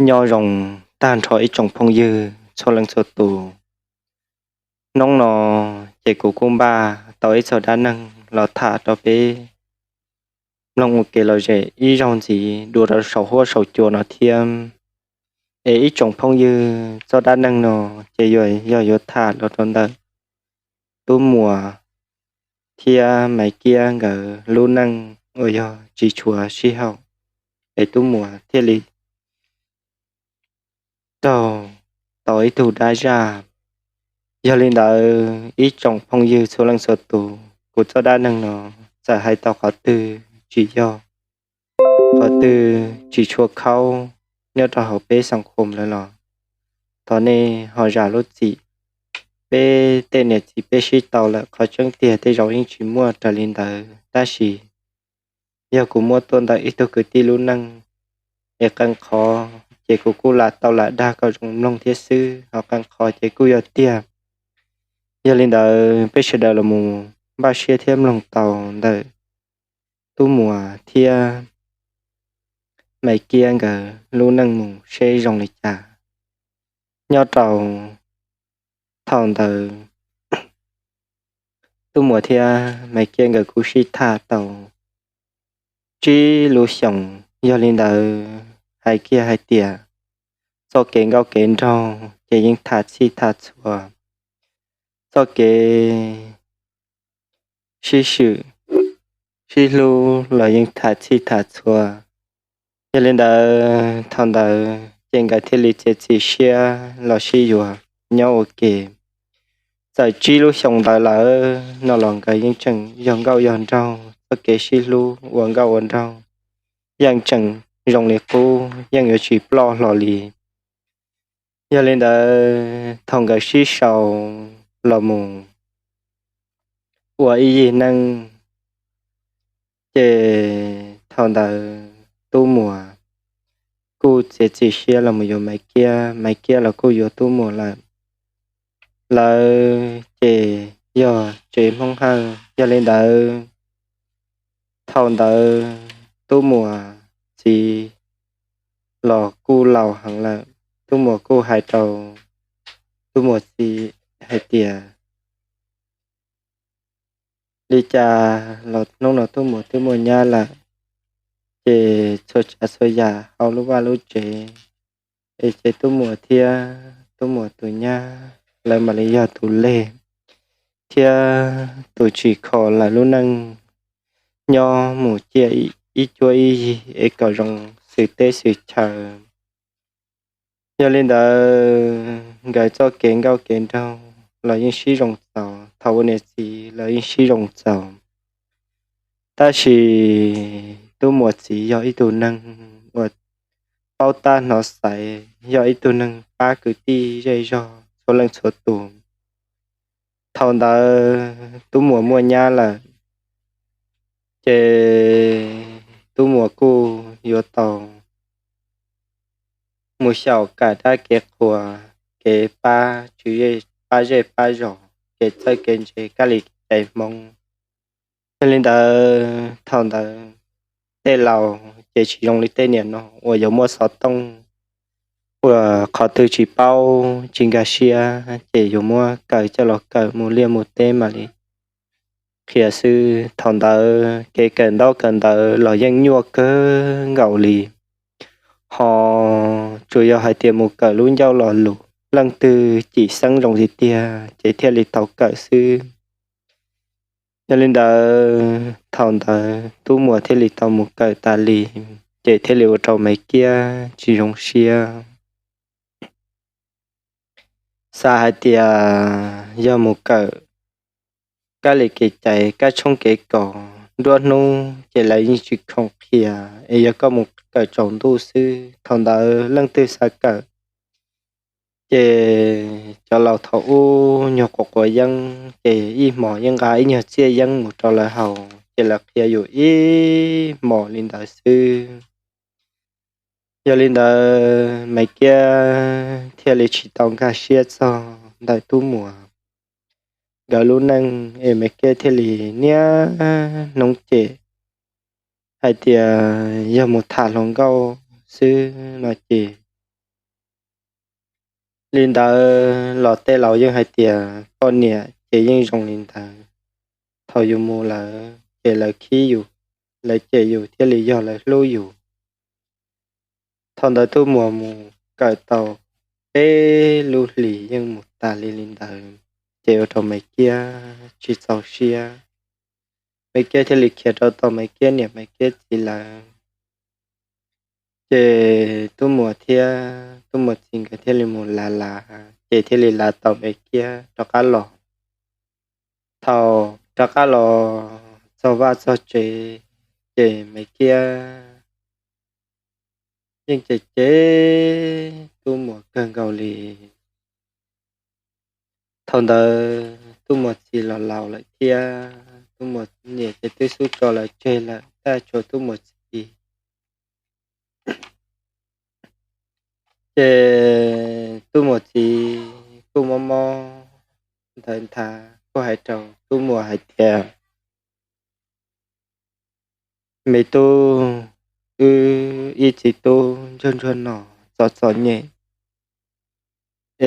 Nyob zoo tag nrho ib tsoom phooj ywg txhua leej txhua tus. Hnub no ces kuv kuj npaj tau ib txog dab neeg los tham rau peb mloog ua kev lom zem ib zaug ntxiv dua rau saum huab saum cua no thiab. Es ib tsoom phooj ywg, txoj dab neeg no ces yog yuav tham los rau ntawm Tub Muas thiab Maiv Kiab nkawd lub neej uas yog tsis tshua sib haum, es Tub Muas thiaj li raug tau ib tug dab zaj. Yog li ntawd ib tsoom phooj ywg txhua leej txhua tus, kuv txoj dab neeg no txawm hais tau qhov twg tsis yog, qhov twg tsis tshua khaub nyob rau hauv peb xeem khuam lawm los thov nej ho zam lub txim. Peb tej niam txiv peb sib tau lawm, qhov tseeb tiag tej zaum yeej tsis muaj raws li ntawd, tab sis yog kuv muab tuaj ntawm ib tug kwv tij lub neej es qee qhov ces kuv kuj lam tau lam dag kom zoo mloog thiab xwb, ho qee qhov ces kuj yog tiag. Yog li ntawd peb sawv daws los mus npaj siab thiab mloog tau ntawm Tub Muas thiab Maiv Kiab nkawd lub neej mus seb zoo li cas. Nyob rau thaum ntawd Tub Muas thiab Maiv Kiab nkawd kuj sib tham tau tsib lub xyoos. Yog li ntawd hais kiag hais tias txoj kev nkauj kev nraug ces yeej tham txhij tham txhua, txoj kev sib swm sib hlub los yeej tham txhij tham txhua. Yog li ntawd thaum ntawd ces nkawd thiaj li txiav txim siab los sib yuav nyob ua ke. Txawm tsib lub xyoos ntawd lawm no los nkawd yeej tseem yog nkauj yog nraug, txoj kev sib hlub ua nkauj ua nraug yeej tseem zoo li qub, yeej yuav tsis ploj hlo li. Yog li ntawd thaum nkawd sib sau los mus ua ib yig neej, ces thaum ntawd Tub Muas kuj txiav txim siab los mus yuav Maiv Kiab, Maiv Kiab los kuj yuav Tub Muas lawm. Lawv ces yog tsev Hmoob Hawj. Yog li ntawd thaum ntawd Tub Muas txiv los kuj laus heev lawm. Tub Muas kuj hais rau Tub Muas txiv hais tias li cas los hnub no Tub Muas twb muaj nyab lawm, ces txhua tsav txhua yam hauv lub vaj lub tsev es ces Tub Muas thiab Tub Muas tus nyab lawv mam li yog tus leg thiab tus tsim kho lawv lub neej nyob mus ciaj ib cuab ib yig es kom zoo xws teb xws chaw. Yog li ntawd nkawd txoj kev nkauj kev nraug los yeej sib zoo txaus, thaum ua niam txiv los yeej sib zoo txaus. Tab sis Tub Muas txiv yog ib tug neeg uas paub tab hnov xaiv, yog ib tug neeg pab kwv tij zej zog txhua leej txhua tus. Thaum ntawd Tub Muas muaj nyab lawm, ces Tub Muas kuj yuav tau mus xyaum kam dab kev qhua, kev pab tswv, pab zej pab zos, kev txawj kev ntse, kab li caiv Hmoob. Yog li ntawd thaum ntawd tej laus ces tsis zoo li tej niam no uas yuav muab xov tooj uas qhov twg tsis paub tsis nkag siab ces yuav muab kaw coj los kawm mus liaj mus teb mam li qhia xwb. Thaum ntawd kev kawm ntaub kawm ntawv los yeej nyuaj kawg nkaus li, ho tsuas yog hais tias mus kawm lub ncauj lo lus, leej twg cim xeeb zoo tiag tiag ces thiaj li tau kawm xwb. Yog li ntawd thaum ntawd Tub Muas thiaj li tau mus kawm tas li, ces thiaj li ua rau Maiv Kiab tsis zoo siab. Xav hais tias yog mus kawm kab li kev caiv kab tshoob kev kos nruab hnub ces lawv yeej tsis khoom qhia, es yog koj mus kawm tsaus ntuj xwb. Thaum ntawd leej twg xav kawm ces cov laus thaum ub nyuag quav quav yeeb ces ib hmos yeej nqa ib nyuag txiaj yeeb mus rau lawv haus ces lawv qhia yus ib hmos li ntawd xwb. Yog li ntawd Maiv Kiab thiaj li tsis tau nkag siab txog ntawm Tub Muas nkawd lub neej es Maiv Kiab thiaj li niaj hnub cem hais tias yog mus tham hluas nkauj xwb no ces Li ntawd los tej laus yeej hais tias poj niam ces yeej zoo li ntawd, thaum yus mus lawm ces lawv khib yus, lawv cem yus thiaj li yog lawv hlub yus. Thaum ntawd Tub Muas mus kawm tau peb lub hlis yeej mus tas li li ntawd, ces ua rau Maiv Kiab tsis txaus siab. Maiv Kiab thiaj li khiav rau tom Maiv Kiab niam Maiv Kiab txiv lawv. Ces Tub Muas thiab Tub Muas txiv nkawd thiaj li mus lav lav, ces thiaj li lav tau Maiv Kiab rov qab los. Thaum rov qab los txog vaj txog tsev, ces Maiv Kiab yeej cem cem Tub Muas kawg nkaus li. Thaum ntawd Tub Muas txiv los laus lawm thiab, Tub Muas niam ces twb xub tso lawv tseg lawm, tab tshuav Tub Muas txiv. Ces Tub Muas txiv kuj mob mob ntawd nthav kuj hais rau Tub Muas hais tias, Me tub, wb ib txiv tub ntsuag ntsuag no txom txom nyem,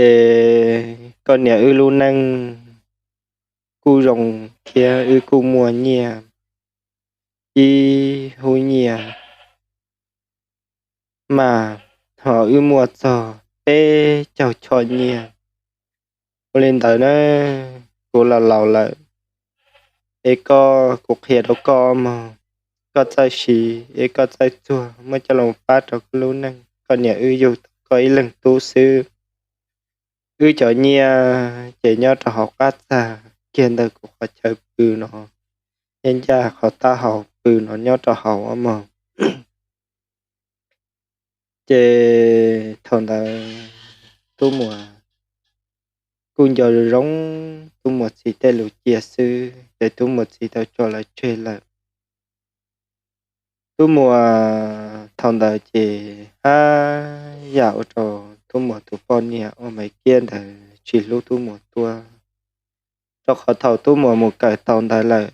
es koj niam wb lub neej kuj zoo thiab wb kuj muaj nyiaj ib hub nyiaj mas, ho wb muaj txog peb caug choj nyiaj. Ua li ntawd na, kuv los laus lawm, es koj, kuv qhia rau koj mog, koj txawj siv es koj txawj txuag muab coj los pab rau koj lub neej. Koj niam wb yug tau koj ib leeg tub xwb, wb cov nyiaj ces nyob rau hauv qab txag kiag ntawm kuv qhov chaw pw no, nyob ncaj qhov taub hau pw no nyob rau hauv mog. Ces thaum ntawd Tub Muas kuj nco zoo Tub Muas txiv tej lus cia xwb, ces Tub Muas txiv tau tso lawv tseg lawm. Tub Muas thaum ntawd ces haj yam ua rau Tub Muas tus poj niam uas Maiv Kiab ntawd tsis hlub Tub Muas tuaj, rau qhov thaum Tub Muas mus kawm tau ntawd lawm,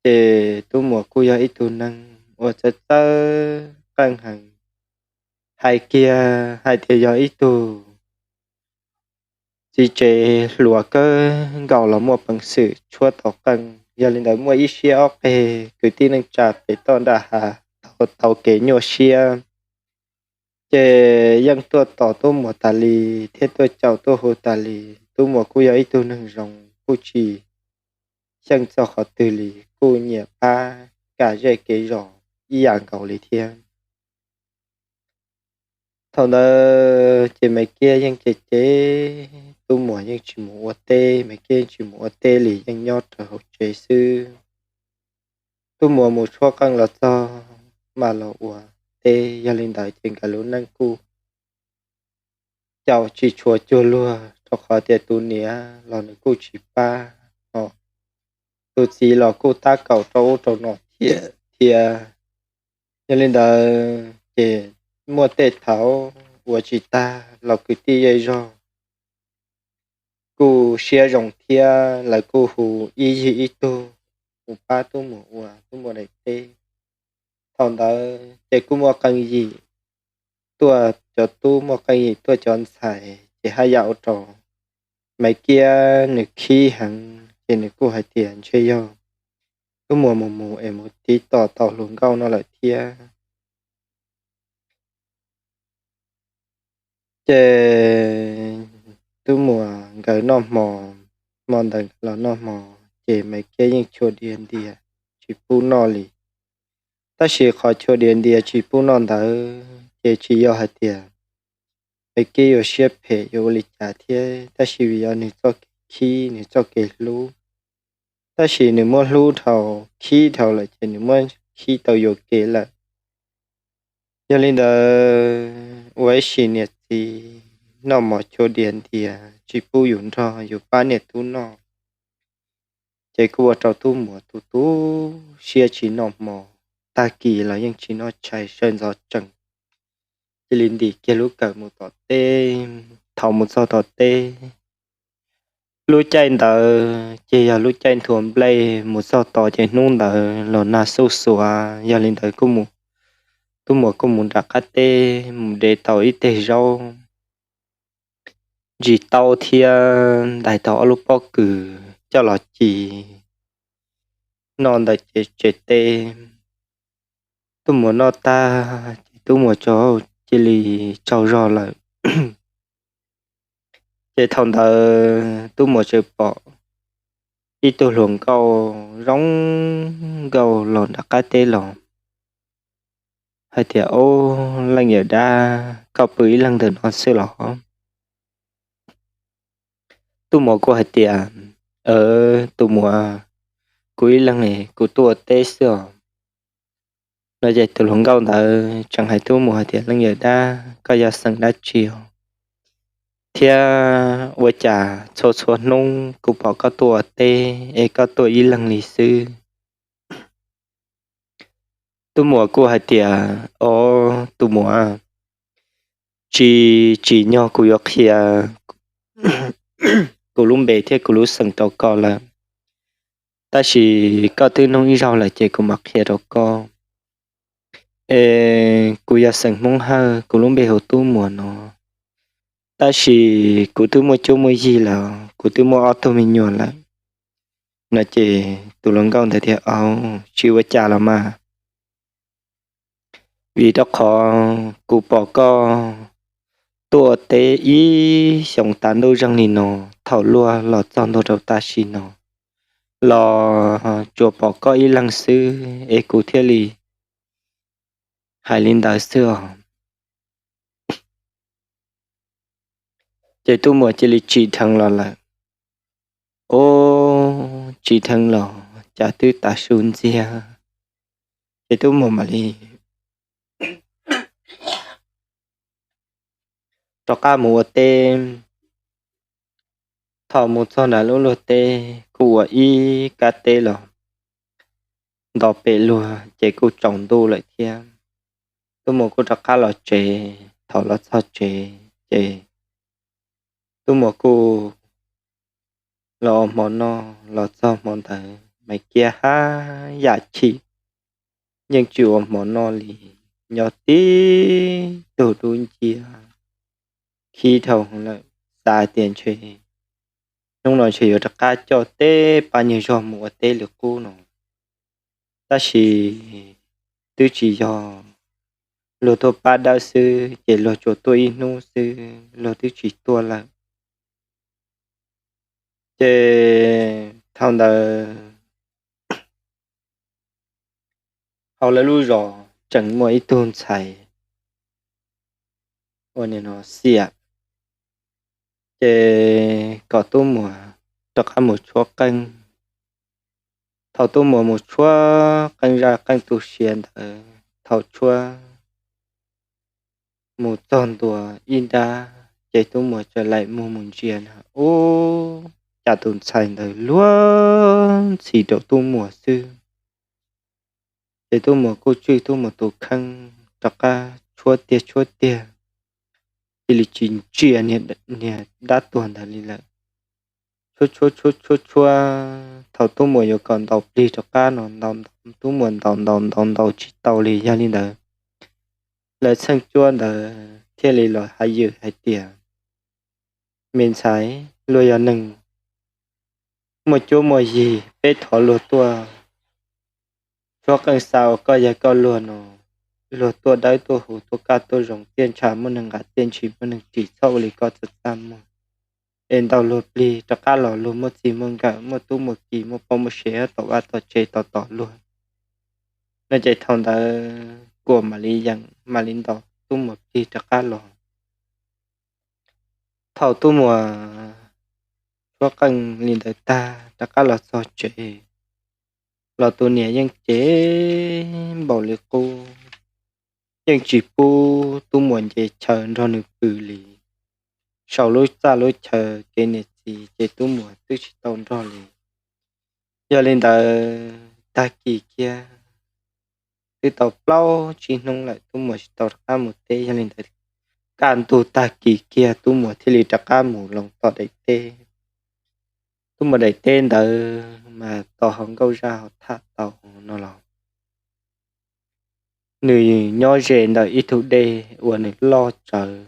ces Tub Muas kuj yog ib tug neeg uas txawj txawj qeej heev, hais kiag hais tias yog ib tug txiv tsev hluas kawg nkaus los muaj peev xwm tshuab tau qeej. Yog li ntawd muaj ib siab ob qeg kwv tij neej tsa pem toj nram hav tau kev nyuaj siab, ces yeej tuaj tos Tub Muas tas li thiab tuaj caum tuaj hu tas li. Tub Muas kuj yog ib tug neeg zoo, kuj tsis xyeej txog qhov twg li, kuj nyiam pab kam zej kev zos ib yam nkaus li thiab. Thaum ntawd ces Maiv Kiab yeej cem cem Tub Muas yeej tsis mus ua teb, Maiv Kiab yeej tsis mus ua teb li, yeej nyob rau hauv tsev xwb. Tub Muas mus tshuab qeej los txog mam los ua teb, yog li ntawd ces nkawd lub neej kuj caum tsis tshua cuag luag, rau qhov tias tus niam los nws kuj tsis pab, ho tus txiv los kuj tab kaum rau ub rau no thiab. Yog li ntawd ces muaj tej thaum ua tsis tag los kwv tij zej zog kuj siab zoo thiab, lawv kuj hu ib yig ib tug mus pab Tub Muas ua Tub Muas daim teb. Thaum ntawd ces kuj muaj qee yim tuaj cov tub, muaj qee yim tuaj cov ntxhais, ces haj yam ua rau Maiv Kiab nws khib heev, ces nws kuj hais tias ntshe yog Tub Muas mus mus es mus tiv tom tau hluas nkauj no lawm thiab. Ces Tub Muas nkawd noj hmo, hmo ntawd nkawd los noj hmo, ces Maiv Kiab yeej chua diav ntias tsis pub noj li. Tab sis qhov chua diav ntias tsis pub noj ntawd ces tsis yog hais tias Maiv Kiab yuav siab phem yuav ua li cas thiab, tab sis vim yog nws txoj kev khib, nws txoj kev hlub, tab sis nws muab hlub dhau khib dhau lawm ces nws muab khib tau yuam kev lawm. Yog li ntawd ua ib sim niam txiv noj mov chua diav ntias tsis pub yus nrog yus pab niam tub noj, ces kuj ua rau Tub Muas tu tu siab tsis noj hmo, tag kis los yeej tsis noj tshais, sawv ntxov tsees cia li ntim kiag lub kawm mus tom teb. Thaum mus txog tom teb, lub caij ntawd ces yog lub caij nthua nplej, mus txog tod ces hnub ntawd los nag xuj xuav, yog li ntawd Tub Muas kuj mus nram qab teb mus de tau ib teg zaub. ntsis taub thiab ntais tau ob lub pob kws coj los ci noj ntawm tsev teb. Tub muam noj tag ces tub muam cia li tsaug zog lawm. Ces thaum ntawd tub muam txawm pom ib tug hluas nkauj zoo nkauj los nram qab teb los hais tias, Ob, leej yawm dab, koj pw ib leeg ntawm no xwb los? Tub muam kuj hais tias, Tus muam, kuv ib leeg kuv tuaj ua teb xwb os. No ces tus hluas nkauj ntawd tseem hais tub muam hais tias, Leej yawm dab, koj yog xeem dab tsi os? Thiab ua cas txhua txhua hnub kuv pom koj tuaj ua teb es koj tuaj ib leeg li xwb? Tub muam kuj hais tias, Ob, tus muam, tsis tsim nyog kuv yuav qhia kuv lub npe thiab kuv lub xeem rau koj lawm. Tab sis koj twb nug ib zaug lawm ces kuv mam qhia rau koj. Es kuv yog xeem Hmoob Hawj, kuv lub npe hu Tub Muas no. Tab sis kuv twb muaj cuab muaj yig lawm, kuv twb muaj ob tug me nyuam lawm. No ces tus hluas nkauj ntawd tias, Au, tsis ua cas los mas. Vim rau qhov kuv pom koj tuaj ua teb ib xyoos tas ntuj zeeg li no, thaum luag los txog ntua rau tam sim no los tsuas pom koj ib leeg xwb es kuv thiaj li hais li ntawd xwb os. Ces Tub Muas cia li tsim dheev los lawm. Ob, tsim dheev los cas twb tav su ntxiag, ces Tub Muas mam li rov qab mus ua teb. Thaum mus txog nram lub luag teb kuj ua ib kab teb los nto pem luag ces kuj tsaus ntuj lawm thiab. Tub Muas kuj rov qab los tsev. Thaum los txog tsev ces Tub Muas kuj los ua hmo noj. Los txog hmo ntawd mas kiag hab yam chim, yeej tsis ua hmo noj li, nyob tib tug dub nciab khib dhau lawm. Xav tias ntshe hnub no ntshe yuav rov qab coj tej pab nyuag zog mus ua teb li qub no, tab sis twb tsis yog, luag tuaj pab dawb xwb ces luag tsuas tuaj ib hnub xwb luag twb tsis tuaj lawm. Ces thaum ntawd hauv lawv lub zos tseem muaj ib tug ntxhais ua nim no xiam, ces kom Tub Muas rov qab mus tshuab qeej. Thaum Tub Muas mus tshuab qeej zaj qeej tu siav ntawd, thaum tshuab mus txog ntua ib nrab ces Tub Muas txawm laim muag mus ntsia na, ub, cas tus ntxhais ntawd luag ntxhi rau Tub Muas xwb. Ces Tub Muas kuj tswj Tub Muas tus kheej rov qab tshuab tiag tshuab tiag, cia li tsis ntsia niag dab tuag ntawd li lawm. Tshuab tshuab tshuab tshuab tshuab, thaum Tub Muas yuav kom ntaus plig rov qab no, Tub Muas ntaus ntaus ntaus ntaus tsis tau li. Yog li ntawd lawv txheej cuab ntawd thiaj li los hais yws hais tias, me ntxhais, luag yog neeg muaj cuab muaj yig, peb thov luag tuaj tshuab qeej xa ua koj yawg koj luag no, luag tuaj dawb tuaj huv tuaj kaj tuaj zoo, tiaj ntsha muaj neeg nqa, tiaj ntshis muaj neeg ris, txhob ua li koj txaj txaj muag. Es ntaus luag plig rov qab los luag muaj txij muaj nkawm, muaj tub muaj ki, muaj poj muaj sev tom vaj tom tsev tos tos luag. No ces thaum ntawd Kuam mam li yeem mam li ntaus Tub Muas plig rov qab los. Thaum Tub Muas tshuab qeej li ntawd tag rov qab los txog tsev, los tus niam yeej cev npaum li qub, yeej tsis pub Tub Muas nce chaw nrog nws pw li. Sau lub txaj lub chaw kev niam txiv ces Tub Muas twb tsis tau nrog li. Yog li ntawd tag kis kiag, twb tau plaub tsib hnub lawm Tub Muas tsis tau rov qab mus teb. Yog li ntawd kaj ntug tag kis kiag Tub Muas thiaj li rov qab mus loo tom daim teb. Tub Muas daim teb ntawd mas tos hauv nkauj zaj hauv tham tau no los nws nyob ze ntawm ib tug dej uas nws loj tsawv.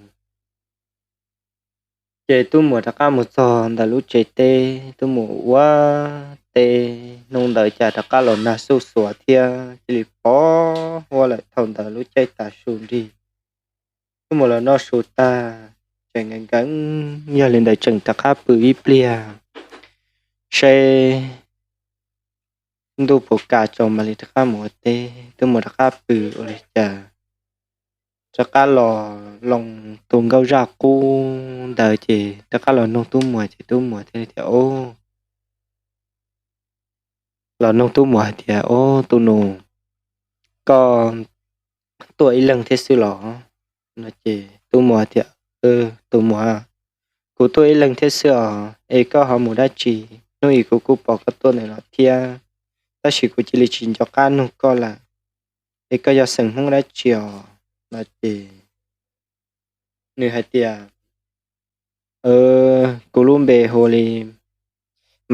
Ces Tub Muas rov qab mus txog ntawm lub tsev teb, Tub Muas ua teb hnub ntawd cas rov qab los nag xuj xuav thiab cia li pos huab lawm. Thaum ntawd lub caij tav su nrig, Tub Muas los noj su tag tseem nkees nkees, yog li ntawd tseem rov qab pw ib pliag seb ntuj puas kaj tso mam li rov qab mus ua teb. Tub Muas rov qab pw ua li cas rov qab los loo tus nkauj zaj qub ntawd ces rov qab los nug Tub Muas ces Tub Muas thiaj li tias, o, los nug Tub Muas hais tias, o, tus nus, koj tuaj ib leeg thiab xwb los? No ces Tub Muas tias, tus muam, kuv tuaj ib leeg thiab xwb os, es koj ho mus dab tsi? Hnub ib kuv kuj pom koj tuaj ntawm no thiab, tab sis kuv cia li tsis nco qab nug koj lawm. Es koj yog xeem Hmoob dab tsi os? No ces nws hais tias, kuv lub npe hu li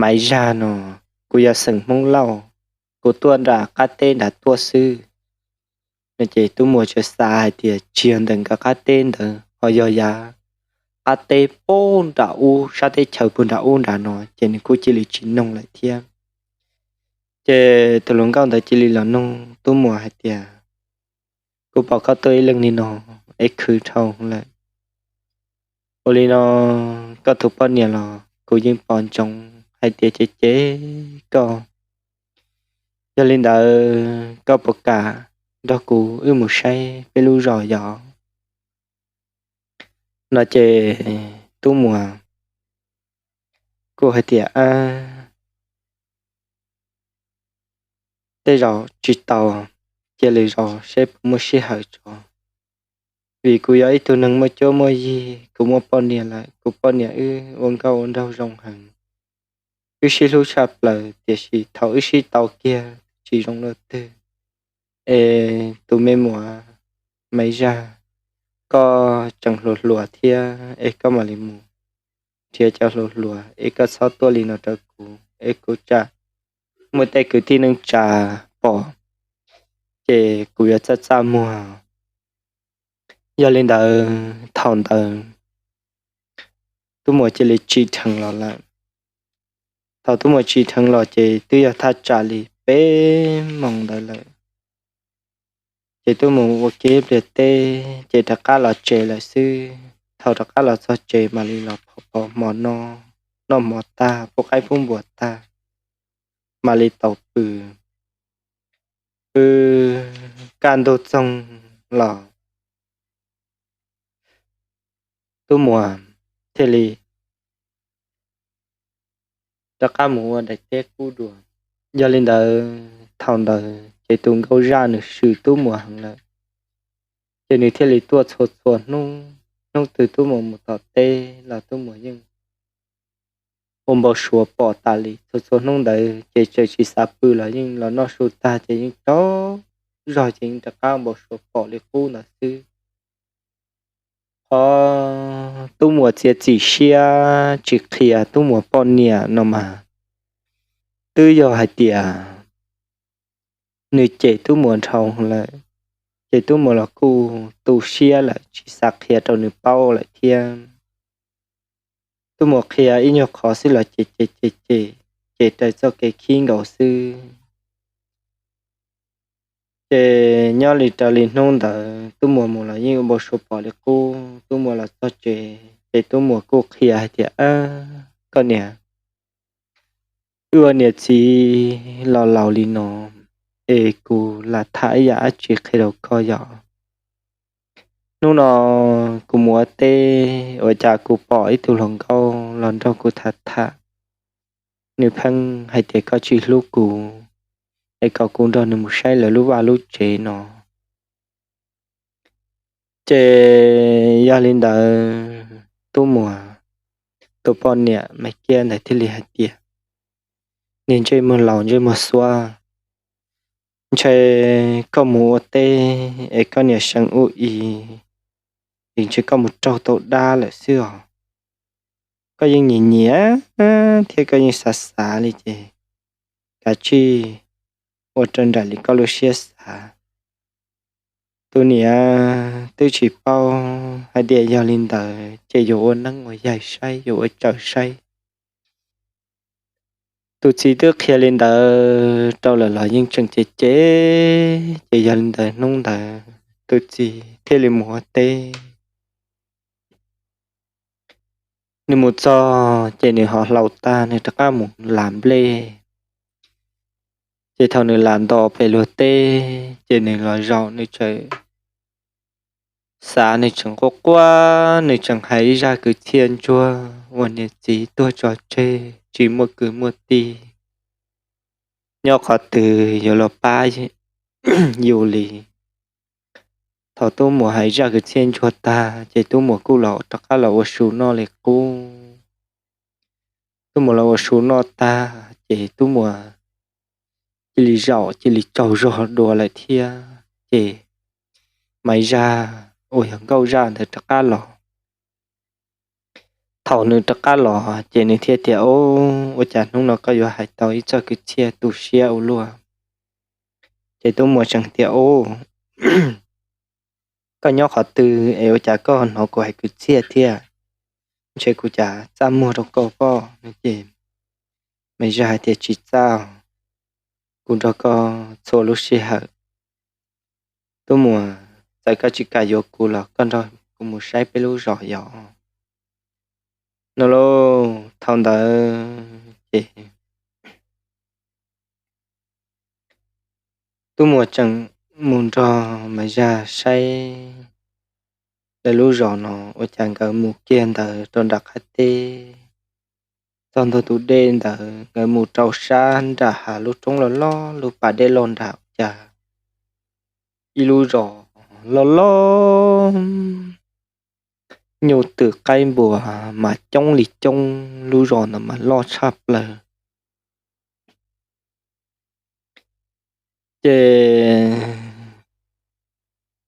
Maiv Zag no, kuv yog xeem Hmoob Lauj, kuv tuaj nram qab teb nrad tuaj xwb. No ces Tub Muas tsuas xav hais tias tsis yog ntawm nkawd qab teb ntawd ho yog yav qab teb puag nram ub, sab teb chaws puag nram ub nrad no ces nws kuj cia li tsis noog lawm thiab. Ces tus hluas nkauj ntawd cia li los nug Tub Muas hais tias, kuv pom koj tuaj ib leeg li no es khwv dhau lawm. Ua li no, koj tus poj niam los kuv yeej pom ntsoov hais tias cem cem koj. Yog li ntawd koj puas kam nrog kuv wb mus saib peb lub zos yos? No ces Tub Muas kuj hais tias, ab, tej zaum tsis tau, cia lwm zaus seb puas muaj sij hawm tso. Vim kuv yog ib tug neeg muaj cuab muaj yig, kuv muaj poj niam lawm, kuv poj niam wb ua nkauj ua nraug zoo heev, wb sib hlub tshaj plaws, tiam sis thaum wb sib tau kiag tsis zoo luaj twg. Es tus me muam Maiv Zaj, koj tseem hluas hluas thiab es koj mam li mus nrhiav cov hluas hluas, es koj txhob tuaj li no rau kuv, es kuv tsam muaj tej kwv tij neej tsa pom ces kuv yuav txaj txaj muag. Yog li ntawd thaum ntawd Tub Muas cia li tsim dheev los lawm. Thaum Tub Muas tsim dheev los ces twb yog thaj tsam li peb moos ntawd lawm. Ces Tub Muas ua kiag ib pliag teb ces rov qab los tsev lawm xwb. Thaum rov qab los txog tsev mam li los phov phov hmo noj, noj hmo tag pub qaib pub npua tag mam li tau pw. Pw kaj ntug txoog los Tub Muas thiaj li rov qab mus ua daim teb qub dua. Yog li ntawd thaum ntawd ces tus nkauj zaj nws swm Tub Muas heev lawm, ces nws thiaj li tuaj txhua txhua hnub. Hnub twg Tub Muas mus tom teb los Tub Muas yeej ua npau suav pom tas li. Txhua txhua hnub ntawd ces txawm tsis xav pw los yeej los noj su tag ces yeej rov zog ces yeej rov qab ua npau suav pom li qub ntawd xwb. Qhov Tub Muas txiav txim siab tsis qhia Tub Muas poj niam no mas twb yog hais tias nws cem Tub Muas dhau lawm, ces Tub Muas los kuj tu siab lawm tsis xav qhia rau nws paub lawm thiab. Tub Muas qhia ib nyuag qhov xwb los cem cem cem cem, cem raws txoj kev khib nkaus xwb. Ces nyob li raws li hnub ntawd Tub Muas mus los yeej ua npau suav pom li qub. Tub Muas los txog tsev ces Tub Muas kuj qhia hais tias, koj niam, wb ua niam txiv los laus li no es kuv lam tham ib yam dab tsi qhia rau koj yom. Hnub no kuv mus ua teb ua cas kuv pom ib tug hluas nkauj los nrog kuv tham tham. Nws pheej hais tias koj tsis hlub kuv, es kom kuv nrog nws mus saib lawv lub vaj lub tsev no. Ces yog li ntawd Tub Muas tus poj niam Maiv Kiab ntawd thiaj li hais tias, niag ntsej muag laus ntsej muag xuab, ntshe koj mus ua teb es koj niam seev ub i, es ntshe koj mus raug tau dab lawm xwb os. Koj yeej nyiam nyiam thiab koj yeej xav xav li ces kav tsij ua raws nraim li koj lub siab xav. Tus niam twb tsis paub hais tias yog li ntawd ces yuav ua neeb ua yaig saib, yuav ua tsawv saib. Tus txiv twb qhia li ntawd rau lawm los yeej tseem cem cem, ces yog li ntawd hnub ntawd tus txiv thiaj li mus ua teb. Nws mus txog ces nws ho hlau tag nws rov qab mus las nplej. Ces thaum nws las nto pem luag teb ces nws los zaum nws tseem xav, nws tseem quaj quaj, nws tseem hais ib zaj kwv txhiaj ntsuag uas niam txiv tuag tso tseg tsis muaj kwv muaj tij, nyob qhov twg yuav los pab yus li. Thaum tub muam hais zaj kwv txhiaj ntsuag tag ces tub muam kuj los rov qab los ua su noj li qub. Tub muam los ua su noj tag ces tub muam cia li zaum cia li tsaug zog dua lawm thiab. Ces Maiv Zaj uas yog nkauj zaj ntawd rov qab los. Thaum nws rov qab los ces nws thiaj tias, Ub, ua cas hnub no koj yuav hais tau ib txoj kwv txhiaj tu siab ua luaj? Ces tub muam tseem tias, Ub, koj nyob qhov twg es ua cas koj hnov kuv hais kwv txhiaj thiab? Ntshe kuv cas txaj muag rau koj pob? No ces Maiv Zaj hais tias, Tsis txaj, kuv nrog koj txhua lub sij hawm. Tub muam, txawm koj tsis kam yuav kuv los koj nrog kuv mus saib peb lub zos yos. No lauj, thaum ntawd ces tub muam tseem mus nrog Maiv Zaj saib lawv lub zos no, ua cas nkawd mus kiag ntawd rau nram qab teb, txog ntua tus dej ntawd nkawd mus rau sab nram hav lub roob loj loj lub pas dej loj nram, ua cas ib lub zos loj loj, nyuj twm qaib npua mas coob li coob, lub zos ntawd mas loj tshaj plaws. Ces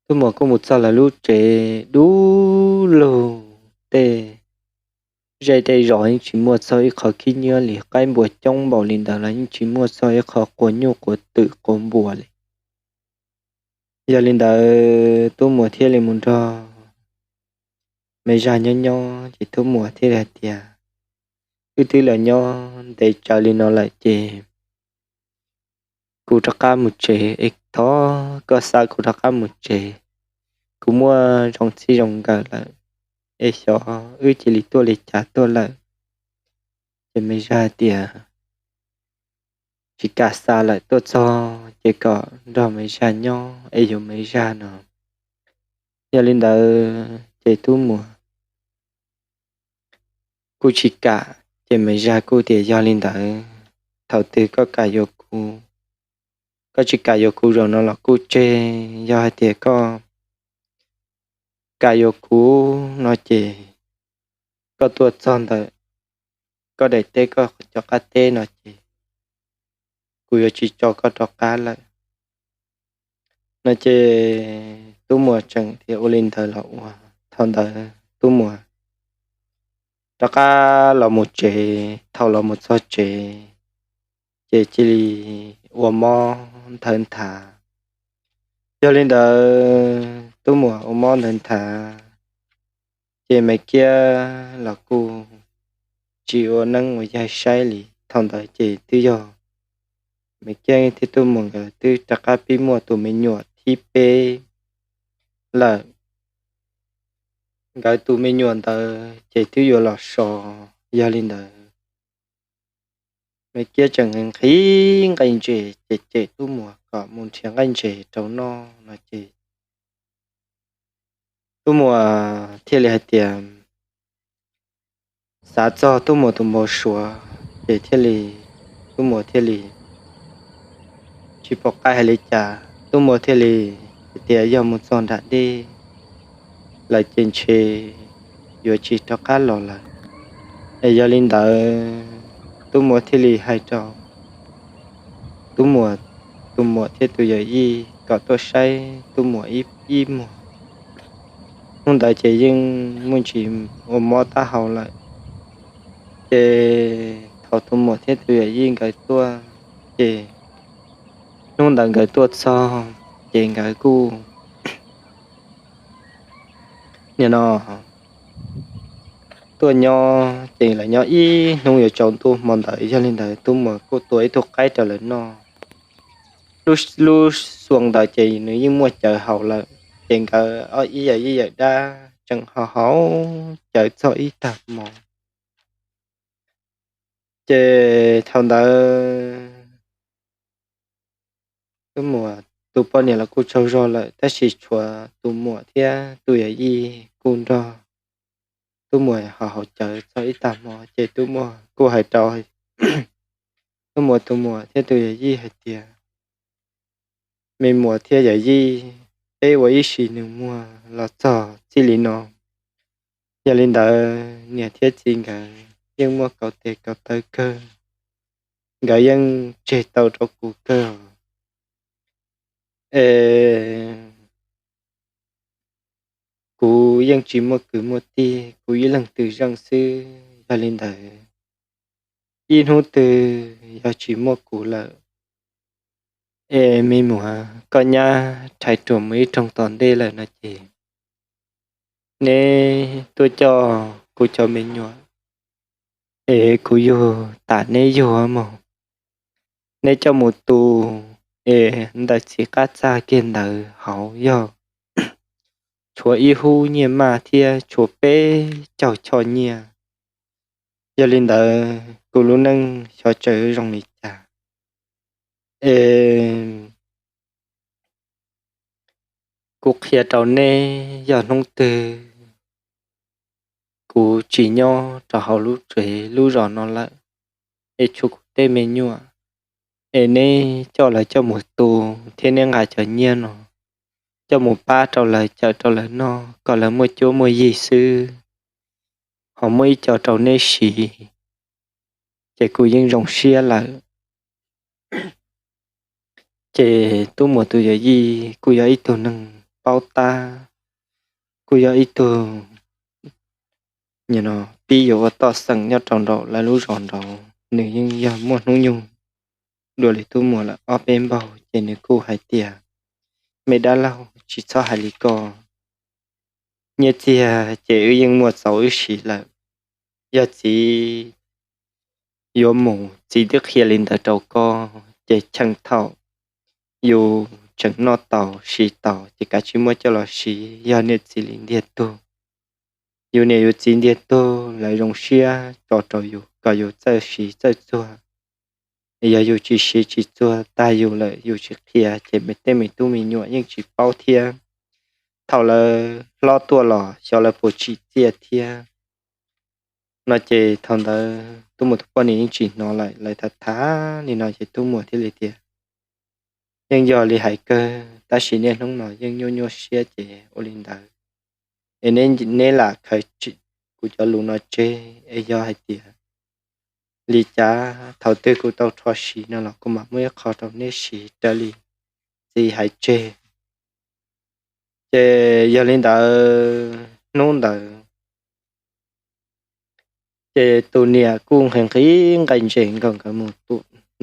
tub muam kuj mus txog lawv lub tsev dub lug, tej zej tej zos yeej tsis muaj txog ib qho khib nyiab li, qaib npua coob npaum li ntawd los yeej tsis muaj txog ib qho quas nyuj quas twm quas npua li. Yog li ntawd tub muam thiaj li mus nrog Maiv Zaj nyob nyob, ces tub muam thiaj li hais tias, Wb twb los nyob ntev tsawv li no lawm ces kuv rov qab mus tsev es thov koj xa kuv rov qab mus tsev. Kuv muaj zoo txij zoo nkawm lawm es xyov wb cia li tuaj li cas tuaj lawm. Ces Maiv Zaj hais tias, Tsis kam xa lawm, tuaj txog ces kom nrog Maiv Zaj nyob es yuav Maiv Zaj no. Yog li ntawd ces tub muam kuj tsis kam, ces Maiv Zaj kuj tias, Yog li ntawd, thaum twg koj kam yuav kuv, koj tsis kam yuav kuv zaum no los kuj tseg. Yog hais tias koj kam yuav kuv no ces koj tuaj txog ntawm koj daim teb, koj cov qab teb no ces kuv yuav tsis tso koj rov qab lawm. No ces tub muam tseem tias ua li ntawd los ua. Thaum ntawd tub muam rov qab los mus tsev, thaum los mus txog tsev ces cia li ua mob nthawv nthav. Yog li ntawd tub muam ua mob nthawv nthav, ces Maiv Kiab los kuj tsis ua neeb ua yaig saib li. Thaum ntawd ces twb yog Maiv Kiab thiab tub muam nkawd twb rov qab pib muaj tus me nyuam thib peb lawm. Nkawd tus me nyuam ntawd ces twb yuav los so. Yog li ntawd Maiv Kiab tseem nqhis nqaij ntses ces cem tub muam kom mus nrhiav nqaij ntses rau noj no ces tub muam thiaj li hais tias, xav txog tub muam tus npau suav ces thiaj li, tub muam thiaj li tsis pom qab hais li cas, tub muam thiaj li hais tias yog mus txog nram dej lawm ces ntshe yuav tsis rov qab los lawm. Es yog li ntawd tub muam thiaj li hais rau tub muam tus muam thiab tus yawm yij kom tuaj saib tub muam ib, ib muag. Hnub ntawd ces yeej muaj ntsis ua mob taub hau lawm. Ces thaum tus muam thiab tus yawm yij nkawd tuaj, ces hnub ntawd nkawd tuaj txog, ces nkawd kuj nim no tuaj nyob ces lawv nyob ib hnub yuav tsaus ntuj hmo ntawd. Yog li ntawd Tub Muas kuj tua ib tug qaib rau lawv noj. Lub xyoo ntawd ces nws yeej muaj cawv haus lawm, ces nkawd ob ib yawm yij yawm dab tseem ho haus cawv txog ib tag hmo. Ces thaum ntawd Tub Muas tus poj niam los kuj tsaug zog lawm, tab sis tshuav tus muam thiab tus yawm yij kuj nrog Tub Muas ho haus cawv txog ib tag hmo. Ces Tub Muas kuj hais rau Tub Muas tus muam thiab tus yawm yij hais tias, me muam thiab yawm yij, peb ua ib sim nws muag los txog txij li no. Yog li ntawd niam thiab txiv nkawd yeej muaj kaus tes kaus taw kawg, nkawd yeej tseg tau rau kuv kawg. Es kuv yeej tsis muaj kwv muaj tij, kuv ib leeg twg zeej xwb. Yog li ntawd ib hnub twg yog tsis muaj kuv lawm, es me muam, koj nyab rhais ruam mus ib rooj tom ntej lawm no ces neb tuaj coj kuv cov me nyuam es kuv yug tas neb yug mog, neb coj mus tu es ntawm txiv qab txaj kiag ntawd hauv yog tshuav ib hub nyiaj maj thiab tshuav peb caug choj nyiaj. Yog li ntawd kuv lub neej xyov tseem zoo li cas. Es kuv qhia rau neb, yog hnub twg kuv tsis nyob rau hauv lub tsev lub zos no lawm, es tshuav kuv tej me nyuam, es neb coj lawv coj mus tu thiab neb nqa cov nyiaj no coj mus pab rau lawv, cawm rau lawv noj kom lawv muaj cuab muaj yig xwb, ho muaj ib co rau neb siv, ces kuv yeej zoo siab lawm. Ces Tub Muas tus yawm yij kuj yog ib tug neeg paub tab, kuj yog ib tug pib yuav ua toj xeem nyob rau nraum lawv lub zos nraud, nws yeej yog muaj hnub nyoog dua li Tub Muas lawm ob peb npaug, ces nws kuj hais tias, me dab laug, tsis txhob hais li ko, nyiaj txiag ces wb yeej muaj txaus wb siv lawm. Yog txiv yuav mus, txiv twb qhia li ntawd rau koj, ces cheem thaum yus tseem noj tau siv tau ces kav tsij muab coj los siv. Yog niam txiv li ntiag tug, yus niam yus txiv ntiag tug, lawv zoo siab tso rau yus kom yus txawj siv txawj txuag. Yog yus tsis siv tsis txuag tag yus lawm, yus tsis qhia ces tej me tub me nyuam yeej tsis paub thiab. Thaum lawv hlob tuaj los xyov lawv puas tsim txiaj thiab. No ces thaum ntawd Tub Muas tus poj niam yeej tsis hnov lawm, lawv tham tham li no ces Tub Muas thiaj li tias, yeej yog li hais kawg, tab sis niaj hnub no yeej nyuaj nyuaj siab ces ua li ntawd, es neb lam khaws kuv cov lus no tseg, es yog hais tias li cas thaum twg kuv tau rho siv no los kuv mam muab ib qho rau neb siv raws li txiv hais tseg. Ces yog li ntawd hnub ntawd ces tus niam kuj nqhis nqhis nqaij ntses nkaus, nkawd mus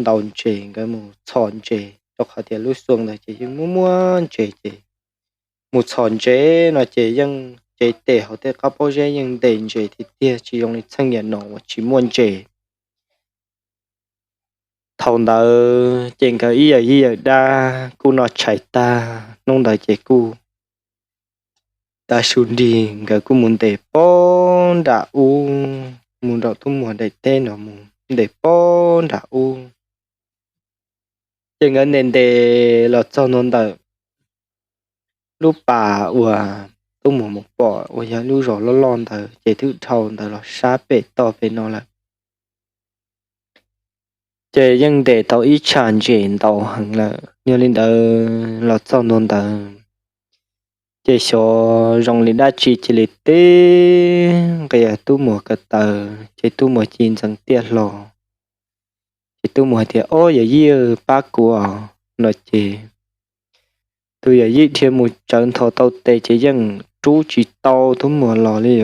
ntaus ntses, nkawd mus txhos ntses, rau qhov tias lub xyoo ntawd ces yeej muaj muaj ntses ces mus txhos ntses no ces yeej cev tes hauv tej qab pob zeb yeej ntes ntses tiag tiag, tsis zoo li txheej niaj no uas tsis muaj ntses. Thaum ntawd ces nkawd ib yawm yij yawm dab kuj noj tshais tag, hnub ntawd ces kuj tav su nrig nkawd kuj mus ntes pob nram ub, mus nraum Tub Muas daim teb no mus ntes pob nram ub. Ces nkawd ntes ntes los txog ntua ntawm lub pas uas Tub Muas mus pom uas yog lub zos loj loj ntawd ces twb dhau ntawd los sab pem toj pem no lawm. Ces yeej ntes tau ib tsham ntses ntau heev lawm. Yog li ntawd los txog ntua ntawd ces xyov zoo li dab tsi cia li teb nqia Tub Muas ko taw, ces Tub Muas ci ntxeev tiaj hlo. Ces Tub Muas hais tias, ob yawm yij pab kuv os no ces tus yawm yij dhia mus tsawv nthos tau tes ces yeej rub tsis tau Tub Muas los li,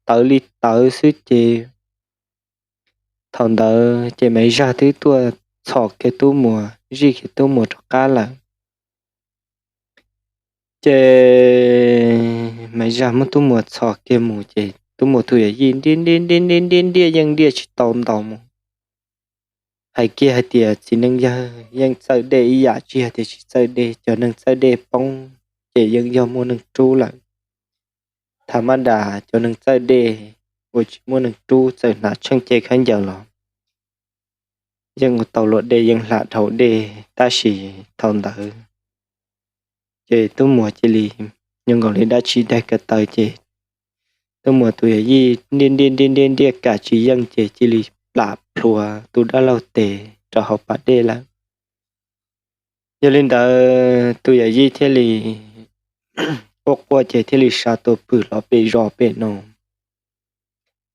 tawv li tawv xwb ces thaum ntawd ces Maiv Zaj twb tuaj txhom kiag Tub Muas, zij kiag Tub Muas rov qab lawm. Ces Maiv Zaj muab Tub Muas txhos kiag mus ces Tub Muas tus yawm yij ntiaj ntiaj ntiaj ntiaj ntiaj ntiaj yeej ntiaj tsis tau ntau mus. Hais kiag hais tias txiv neej yawg yeej txawj dej ib yam tsis hais tias tsis txawj dej, cov neeg txawj dej poob ces yeej yog muaj neeg rub lawm. Thaum mab das cov neeg txawj dej uas tsis muaj neeg rub txawm hnav tsheej ce khaub ncaws los yeej ua tau luam dej yeej hla dhau dej, tab sis thaum ntawd ces Tub Muas cia li zoo nkaus li dab tsi daig ko taw ces Tub Muas tus yawm yij ntiaj ntiaj ntiaj ntiaj ntiaj kam tsis yeej ces cia li plam plhuav tus dab laug tes rau hauv pas dej lawm. Yog li ntawd tus yawm yij thiaj li quaj quaj ces thiaj li sawv tuaj pw hlo pem zos pem no.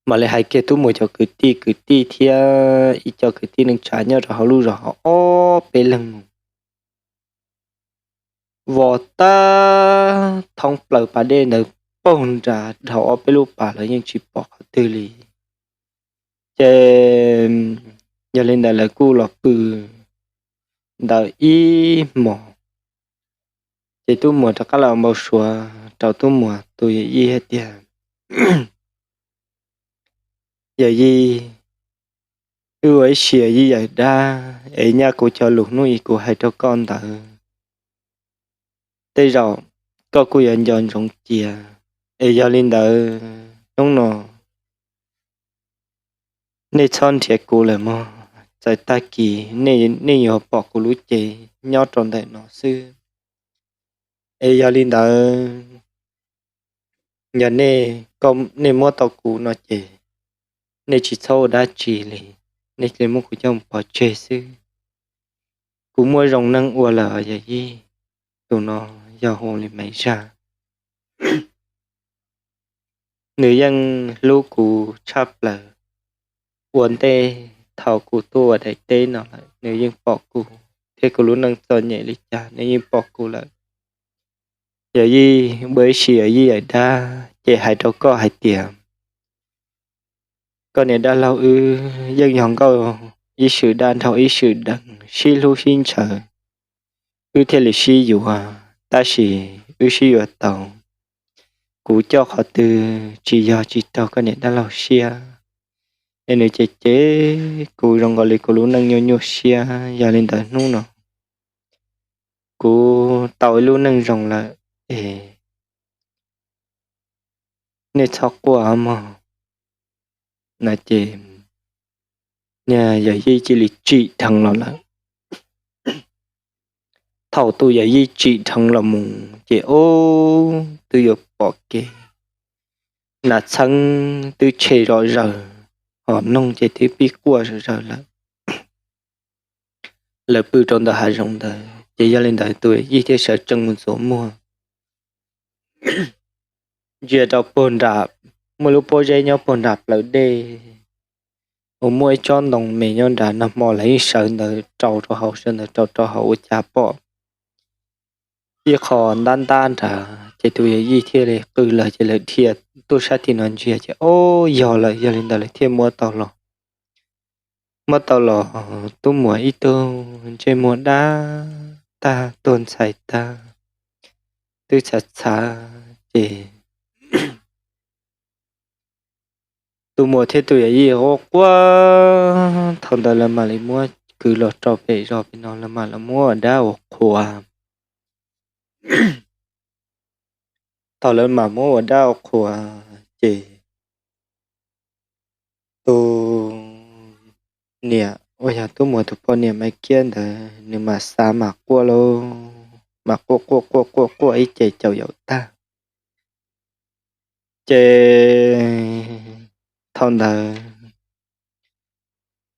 Mam li hais kiag Tub Muas cov kwv tij, kwv tij thiab ib co kwv tij neej tsa nyob rau hauv lub zos hauv ob peb leeg mus vos tag thoob plaws pas dej ntawd paug nram dhau ob peb lub pas los yeej tsis pom qhov twg li. Ces yog li ntawd lawv kuj los pw ntawd ib hmos, ces Tub Muas rov qab los npau suav rau Tub Muas tus yawm yij hais tias, Yawm yij, wb ua ib sim yawm yij yawm dab es nyaj kuv cov lus hnub i kuv hais rau koj ntawd tej zaum koj kuj yuav nco ntsoov cia. Es yog li ntawd hnub no nej txhob nrhiav kuv lawm mog, txawm tag kis nej yuav pom kuv lub cev nyob rau ntawm no xwb. Es yog li ntawd yog nej muab tau kuv no ces nej tsis txhob ua dab tsi li, nej cia li muab kuv coj mus pov tseg xwb. Kuv muaj zoo neeg ua lawm yawm yij. Tus no yog hu li Maiv Zaj. Nws yeej hlub kuv tshaj plaws. Ua ntej thaum kuv tuaj ua daim teb no lawm nws yeej pom kuv, thiab kuv lub neej txom nyem li cas nws yeej pom kuv lawm. Yawm yij, ua ib sim yawm yij yawm dab ces hais rau koj hais tias koj niam dab laug wb yeej yog nkauj ib swm dab nraug ib swm deev, sib hlub sib ntshaw, wb thiaj li sib yuav, tab sis wb sib yuav tau. Kuv coj qhov twg tsis yog tsis raug koj niam dab laug siab, es nws cem cem kuv zoo nkaus li kuv lub neej nyuaj nyuaj siab. Yog li ntawd hnub no kuv tau ib lub neej zoo lawm es nej txhob quaj mog. No ces yawm yij cia li tsim dheev los lawm. Thaum tus yawm yij tsim dheev los mus ces ub twb yuav pom kev, nas txheeb twb tshe zom zaws, hos noog ces twb pib quaj zom zaws lawm. Lawv pw rau ntawm hav zoov ntawd ces yog li ntawd tus yawm yij thiaj sawv tsees mus ntxuav muag, ntsia rau puag nram, muaj lub pob zeb nyob puag nram plawv dej uas muaj ib tsob ntoo me nyob nrad, nag hmo lawv yeej sawv ntawd rau rau hauv, sawv ntawd rau rau hauv ua cas pom ib qho ntab ntab nrad, ces tus yawm yij thiaj li qw lawm ces lawv dhia tuaj sab tim no ntsia ces ub yog lawm. Yog li ntawd lawv thiaj muab tau los. Muab tau los, Tub Muas ib tug ntsej muag dab tag tuag ntxhais tag, twb txhav txhav ces Tub Muas thiab tus yawm yij quaj quaj. Thaum ntawd lawv mam li muab kwv los rau pem zos pem no, lawv mam los muab ua dab ua qhua. Thaum lawv mam muab ua dab ua qhua ces tus niam uas yog Tub Muas tus poj niam Maiv Kiab ntawd nws mam xav mam quaj lauj, mam quaj quaj quaj quaj quaj ib ce caum yaum tag. Ces thaum ntawd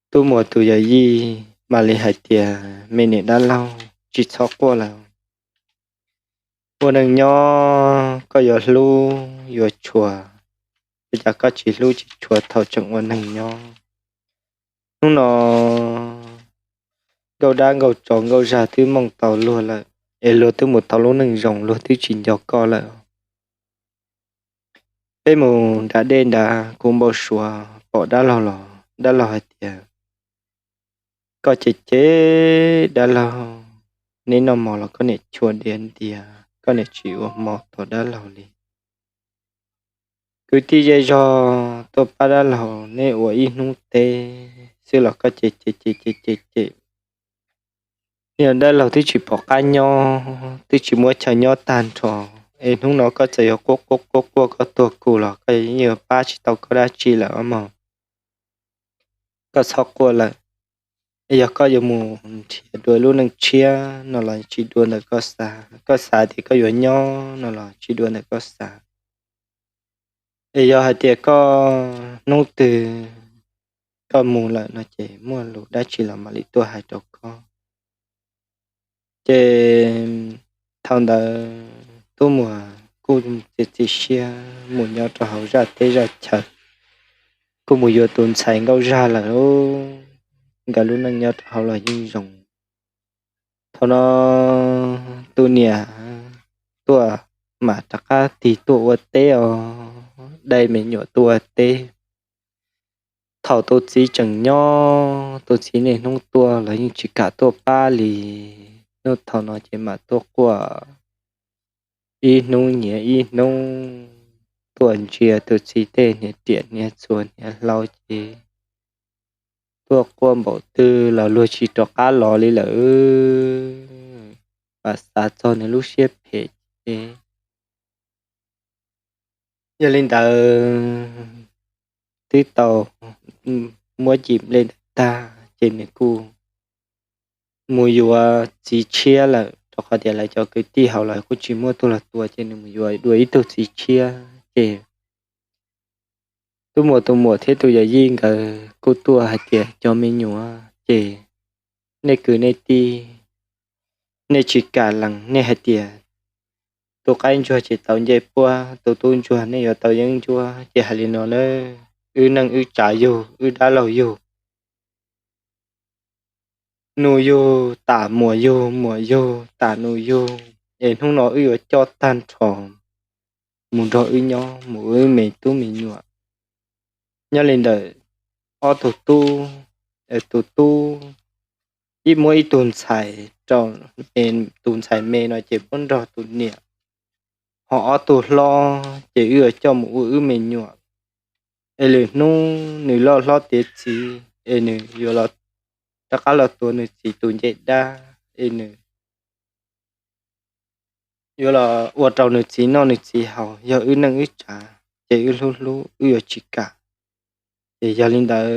Tub Muas tus yawm yij mam li hais tias, me niam dab laug, tsis txhob quaj lawm. Ua neeg nyob koj yuav hlub yuav tshua, ua cas koj tsis hlub tsis tshua thaum tseem ua neeg nyob? Hnub no nkauj dab nkauj tsov nkauj zag twb mooj tau luag lawm, es luag twb mus tau lub neej zoo, luag twb tsis nco koj lawm. Peb mus nram dej nrad, kuv npau suav pom dab laug los dab laug hais tias, koj cem cem dab laug, neb noj mov los koj niam chua diav ntias, koj niam tsis ua hmo tua dab laug li. Kwv tij zej zog tuaj pab dab laug, neb ua ib hnub teb xwb los koj cem cem cem cem cem cem, yog dab laug twb tsis pom qab nyob, twb tsis muaj chaw nyob tag nrho, es hnub no koj txawm yuav quaj quaj quaj quaj koj tuag kuv los koj yeej yuav pab tsis tau koj dab tsi lawm os mog. Koj txhob quaj lawm. Yog koj yuav mus nrhiav dua lub neej tshiab no los tsis dua ntawm koj xav, koj xav tias koj yuav nyob no los tsis dua ntawm koj xav. Es yog hais tias koj hnub twg koj mus lawm no ces muaj lus dab tsi los mam li tuaj hais rau koj. Ces thaum ntawd Tub Muas kuj txiav txim siab mus nyob rau hauv zaj teb zaj chaw, kuj mus yuav tus ntxhais nkauj zaj lawm. Nkawd lub neej nyob rau hauv los yeej zoo. Thaum no tus niam tuaj mas rov qab tig tuaj ua teb os, dai me nyuam tuaj ua teb. Thaum tus txiv tseem nyob, tus txiv niaj hnub tuaj los yeej tsis kam tuaj pab li. Hnub thaum no ces mam tuaj quaj ib hnub nyiav ib hnub, tuaj ntsia tus txiv tej hniav riam hniav txhuas hniav hlau ces tuaj quaj npaum twg los luag tsis rov qab los li lawm. Mam xav txog nws lub siab phem ces yog li ntawd twb tau muab cim nplej ntawd tag ces nws kuj mus yuav txiv tshiab lawm, rau qhov tias lawv cov kwv tij hauv los kuj tsis muaj tug los tua ces nws mus yuav dua ib tug txiv tshiab ces Tub Muas tus muam thiab tus yawm yij nkawd kuj tuaj hais tias cov me nyuam ces nej kwv nej tij, nej tsis kam lees, nej hais tias tus qaib ntsuag tsis tau ncej puab, tus tub ntsuag nej yuav tau yeeb ncuab ces hais li no na, wb neej wb tsav yug, wb dab laug yug, nus yug tam muam yug, muam yug tam nus yug, es hnub no wb yuav coj tag nrho mus nrog wb nyob, mus ua wb me tub me nyuam. Nyob li ntawm ob tug tub, tus tub ib muab ib tug ntxhais rau, tus ntxhais me no ces muab nrog tus niam, ho ob tug hlob ces wb yuav coj mus ua wb me nyuam. Es lwm hnub nws loj hlob tiav txiv es nws yuav rov qab los tuav nws txiv tus ncej dab es nws yuav los ua rau nws txiv noj nws txiv haus, yog wb neej wb tsav ces wb hlub hlub, wb yuav tsis kam. Ces yog li ntawd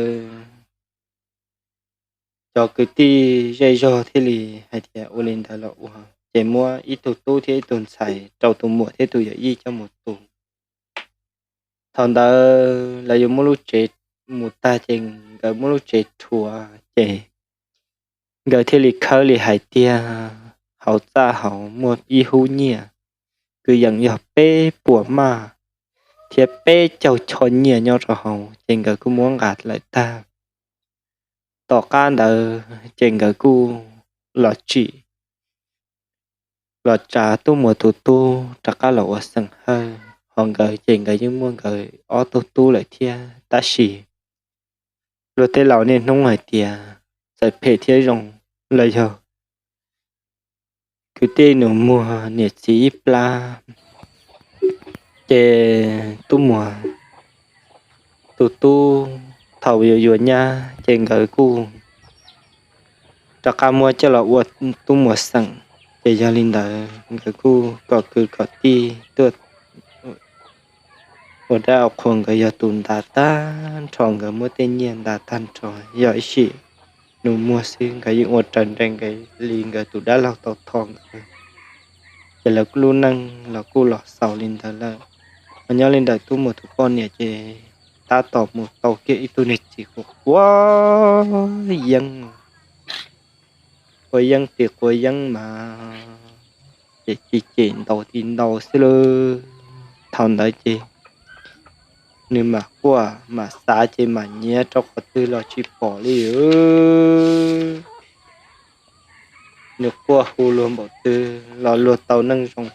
cov kwv tij zej zog thiaj li hais tias ua li ntawd los ua, ces muab ib tug tub thiab ib tug ntxhais rau tus muam thiab tus yawm yij coj mus tu. Thaum ntawd lawv yuav muab lub tsev mus tag ces nkawd muab lub tsev rhuav ces nkawd thiaj li khawb li hais tias hauv txaj hauv muaj ib hub nyiaj kwv yees yog peb puas maj thiab peb caug choj nyiaj nyob rau hauv, ces nkawd kuj muab nqa lawm tag. Tom qab ntawd ces nkawd kuj los tsim, los tsa Tub Muas tus tub rov qab los ua xeem Hawj, ho nkawd ces nkawd yeej muaj nkawd ob tug tub lawm thiab. Tab sis luag tej laus niaj hnub hais tias txawm phem thiab zoo los yog kwv tij nus muag niam txiv ib plab. Ces Tub Muas tus tub thaum yuav yuav nyab ces nkawd kuj rov qab muab coj los ua Tub Muas xeem. Ces yog li ntawd nkawd kuj kom kwv kom tij tuaj ua dab ua qhua, nkawd yog tus ntas tag nrho, nkawd muab tej nyiaj ntas tag nrho, yog ib sim nus muag xwb nkawd yeej ua raws nraim nkawd li nkawd tus dab laug tau thov nkawd. Ces lawv lub neej los kuj los xaus li ntawd lawm. Ho nyob li ntawm Tub Muas tus poj niam ces tab tom mus tau kiag ib tug niag txiv quav quav yeeb, quav yeeb tim quav yeeb mas ces cem cem ntaus tim ntaus xwb lauj. Thaum ntawd ces nws mam quaj mam xav ces mam nyiav rau qhov twg los tsis pom li. Nws quaj hu luag npaum twg los luag tau neej zoo,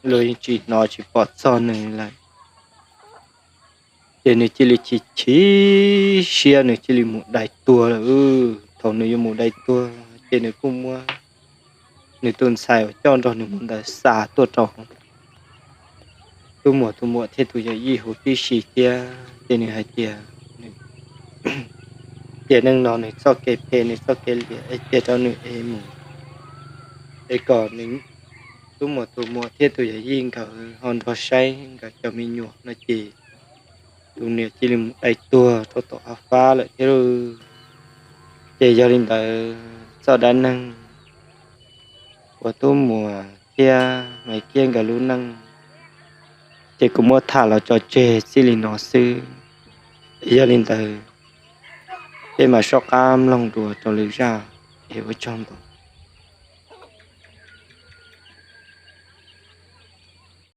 luag yeej tsis hnov tsis pom txog nws lawm. Ces nws cia li chim chim siab, nws cia li mus dai tuag lawm. Thaum nws yuav mus dai tuag ces nws kuj muab nws tus ntxhais uas coj nrog nws mus ntawd xa tuaj rau tub muam tus muam thiab tus yawm yij huv tib si thiab, ces nws hais tias, tias neej no nws txoj kev phem nws txoj kev liam es cia rau nws ev mus, es kom nws tub muam tus muam thiab tus yawm yij nkawd ho nrog saib nkawd cov me nyuam no ces tus niam cia li mus dai tuag rau tom hav fab lawm thiab lauj. Ces yog li ntawd txoj dab neeg uas tub muam thiab Maiv Kiab nkawd lub neej ces kuv muab tham los tso tseg txij li no xwb. Yog li ntawd peb mam soj qab mloog dua rau lwm zaj, es ua tsaug ntau.